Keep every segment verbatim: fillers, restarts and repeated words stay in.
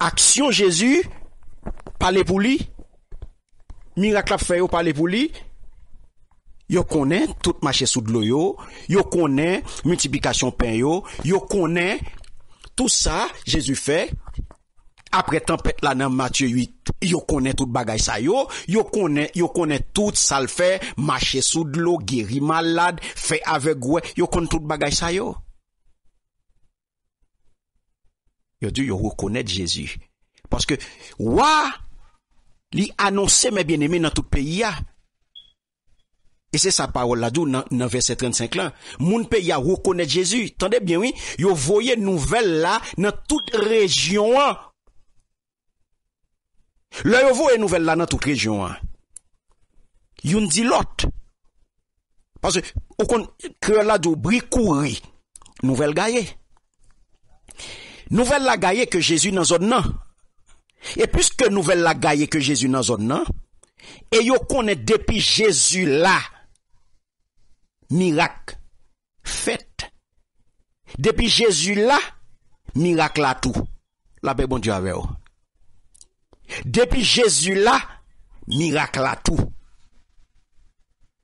aksyon Jezi pale pou li, mirak l ap fè yo pale pou li. Yo konnen tout mache sou dlo yo, yo konnen miltiplikasyon pen yo, yo konnen tout sa Jezi fè. Apre tanpèt la nan Matye uit, yo konnen tout bagay sa yo, yo konnen, yo konnen tout sa l fè, mache sou dlo, geri malad, fè avèg wè, yo konn tout bagay sa yo. Yo di yo rekonèt Jezi. Paske wa li anonse, men byeneme, nan tout peyi a. E se sa pawòl la di w nan, nan vèsè trannsenk lan. Moun peyi a rekonèt Jezi. Tande byen, wi. Yo voye nouvèl la nan tout rejyon an. Lè yo voye nouvèl la nan tout rejyon an, youn di lòt. Paske, ou konn, kreyòl la di w bri kouri, nouvèl gaye. Nouvèl la gaye ke Jezi nan zòn nan. E piske nouvèl la gaye ke Jezi nan zòn nan, e yo konnen depi Jezi la, mirak fèt. Depi Jezi la, mirak la tou. Lapè Bondye avè w. Depi Jezi la, mirak la tou.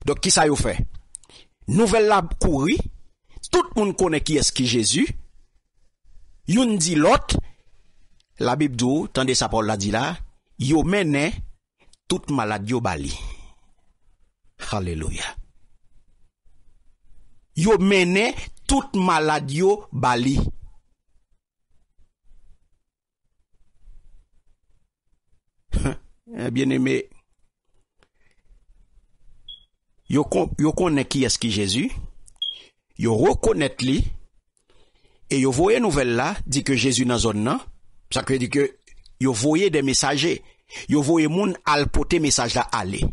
Donk, kisa yo fè? Nouvèl la kouri, tout moun konnen kiyès ki Jezi, youn di lòt, Labib di w, tande sa pawòl la di la, yo mennen tout malad yo ba li. Alelouya. Yo mennen tout malad yo ba li. Byeneme, yo, kon, yo konnen kiyès ki Jezi, yo rekonèt li, e yo voye nouvèl la, di ke Jezi nan zòn nan, sa vle di ke yo voye de mesaje, yo voye moun al pote mesaj la ale.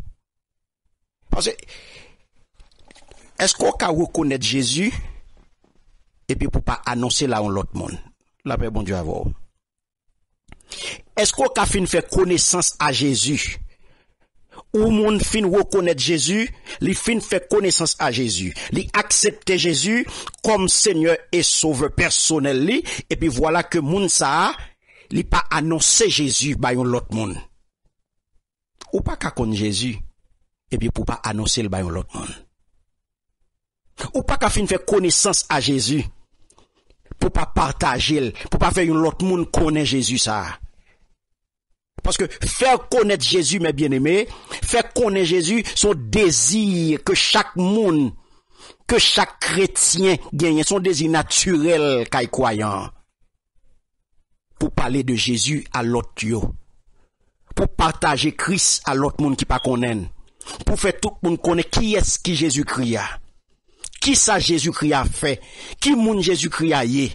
Paske, èske w ka rekonèt Jezi epi pou w pa anonse l a yon lòt moun? Lapè Bondye avè w. Èske w ka fin fè konesans a Jezi? Ou moun fin rekonèt Jezi, li fin fè konesans a Jezi, li aksepte Jezi kòm Senyè e Sovè pèsonèl li, epi vwala ke moun sa a, li pa anonse Jezi bay yon lòt moun. Ou pa ka konn Jezi, epi pou w pa anonse l bay yon lòt moun. Ou pa ka fin fè konesans a Jezi, pou w pa pataje l, pou w pa fè yon lòt moun konnen Jezi sa a. Paske fè konèt Jezi, mes bien-aimés, fè konnen Jezi, se yon dezi ke chak moun, ke chak kretyen genyen, se yon dezi natirèl kay kwayan an. Pou pale de Jezi a lòt yo. Pou pataje Kris a lòt moun ki pa konnen l. Pou fè tout moun konnen kiyès ki Jezikri a. Kisa Jezikri a fè? Ki moun Jezikri a ye?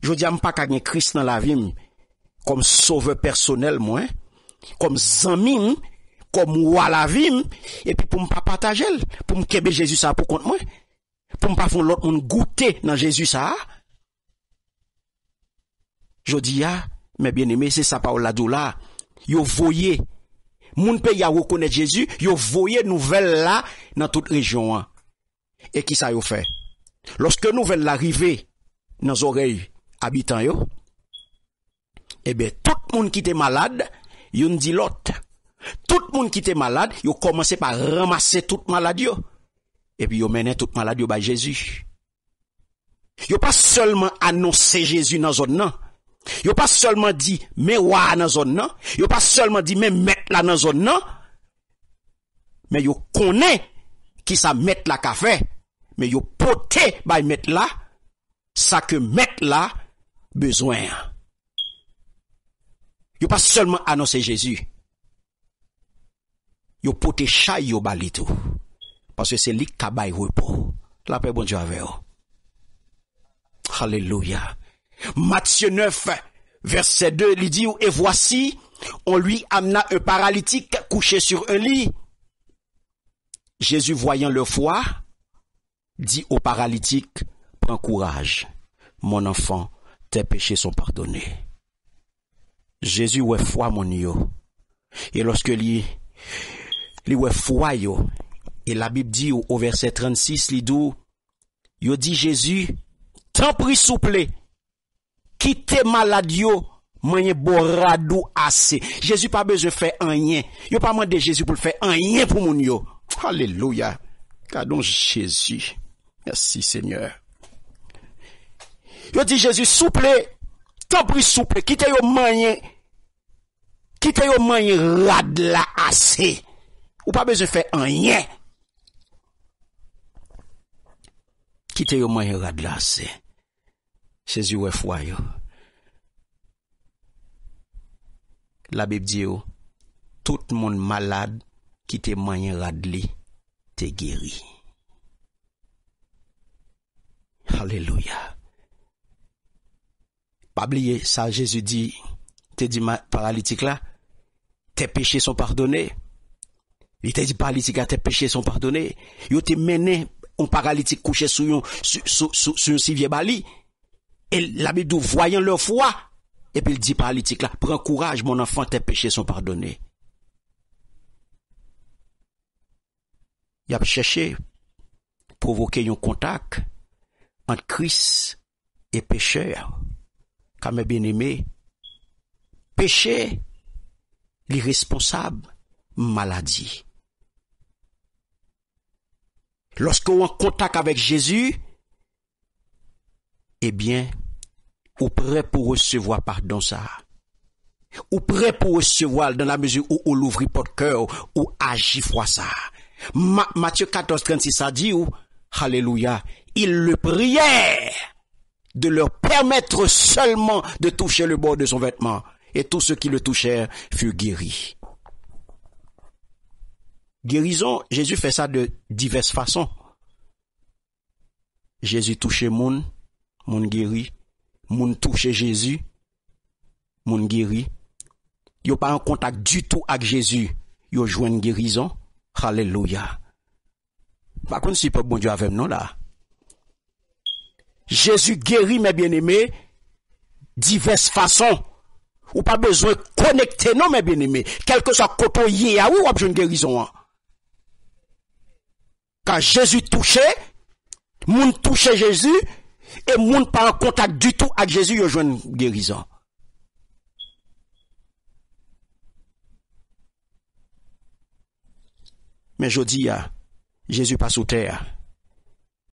Jodi a, m pa ka gen Kris nan lavi m kòm sovè pèsonèl mwen, kòm zanmi m, kòm wa lavi m, epi pou m pa pataje l, pou m kenbe Jezi sa a pou kont mwen, pou m pa fè yon lòt moun goute nan Jezi sa a. Jodi a, mes bien-aimés, se sa pawòl la di w la. Yo voye. Moun peyi a rekonèt Jezi, yo voye nouvèl la nan tout rejyon an. E kisa yo fè? Lòske nouvèl la rive nan zòrèy abitan yo, ebyen, tout moun ki te malad, youn di lòt. Tout moun ki te malad, yo kòmanse pa ranmase tout malad yo. Epi yo mennen tout malad yo bay Jezi. Yo pa sèlman anonse Jezi nan zòn nan. Yo pa sèlman di, "Men wa a nan zòn nan." Yo pa sèlman di, "Men mèt la nan zòn nan." Men yo konnen kisa mèt la ka fè. Men yo pote bay mèt la sa ke mèt la bezwen an. Yo pa sèlman anonse Jezi. Yo pote chay yo ba li tou. Paske se li k ka bay repo. Lapè Bondye avè w. Alelouya. Matye nèf, vèsè de, li di, "Et voici, on lui amena un paralytique couché sur un lit. Jésus, voyant leur foi, dit au paralytique, prends courage, mon enfant, tes péchés sont pardonnés." Jezi wè fwa moun yo. E lòske li, li wè fwa yo, e Labib di w, o vèsè trannsis, li di w, yo di Jezi, "Tanpri, souple, kite malad yo Manyen bò rad ou ase. Jezi pa bezwen fè anyen. Yo pa mande Jezi pou l fè anyen pou moun yo. Alelouya. Gade yon Jezi. Mèsi, Senyè. Yo di Jezi, souple, tanpri, souple, kite yo manyen, kite yo manyen rad la ase. Ou pa bezwen fè anyen. Kite yo manyen rad la ase. Jezi wè fwa yo. Labib di yo, tout moun malad ki te manyen rad li te geri. Alelouya. Pa bliye sa Jezi di, te di ma- paralitik la, tes péchés sont pardonnés. Li te di paralitik la, tes péchés sont pardonnés. Yo te mennen yon paralitik kouche sou yon, sou, sou, sou, sou yon sivye ba li. E Labib di, voyant leur foi, epi l di paralitik la, pran kouraj, mon enfant, tes péchés sont pardonnés. Y ap chèche pwovoke yon kontak ant Kris e pechè. Ka mè byeneme, peche, li responsab maladi. Lòske w an kontak avèk Jezi, ebyen, ou prè pou resevwa padon sa a. Ou prè pou resevwa l dans la mesure où ou louvri pòt kè w, ou aji fwa sa a. Ma- Matthieu quatorze trente-six a di w, alelouya, ils le prièrent de leur permettre seulement de toucher le bord de son vêtement. Et tous ceux qui le touchèrent furent guéris. Gerizon, Jezi fè sa de divès fason. Jezi touche moun, moun geri. Moun touche Jezi, moun geri. Yo pa an kontak ditou ak Jezi, yo jwenn gerizon. Alelouya. M pa konn si pèp Bondye avè m non la. Jezi geri, mè byeneme, divès fason. Ou pa bezwen konekte non, mè byeneme. Kèlkeswa kote w ye a, wi, w ap jwenn gerizon an. Kan Jezi touche, moun touche Jezi, e moun pa an kontak ditou ak Jezi, yo jwenn gerizon. Men jodi a, Jezi pa sou tè a.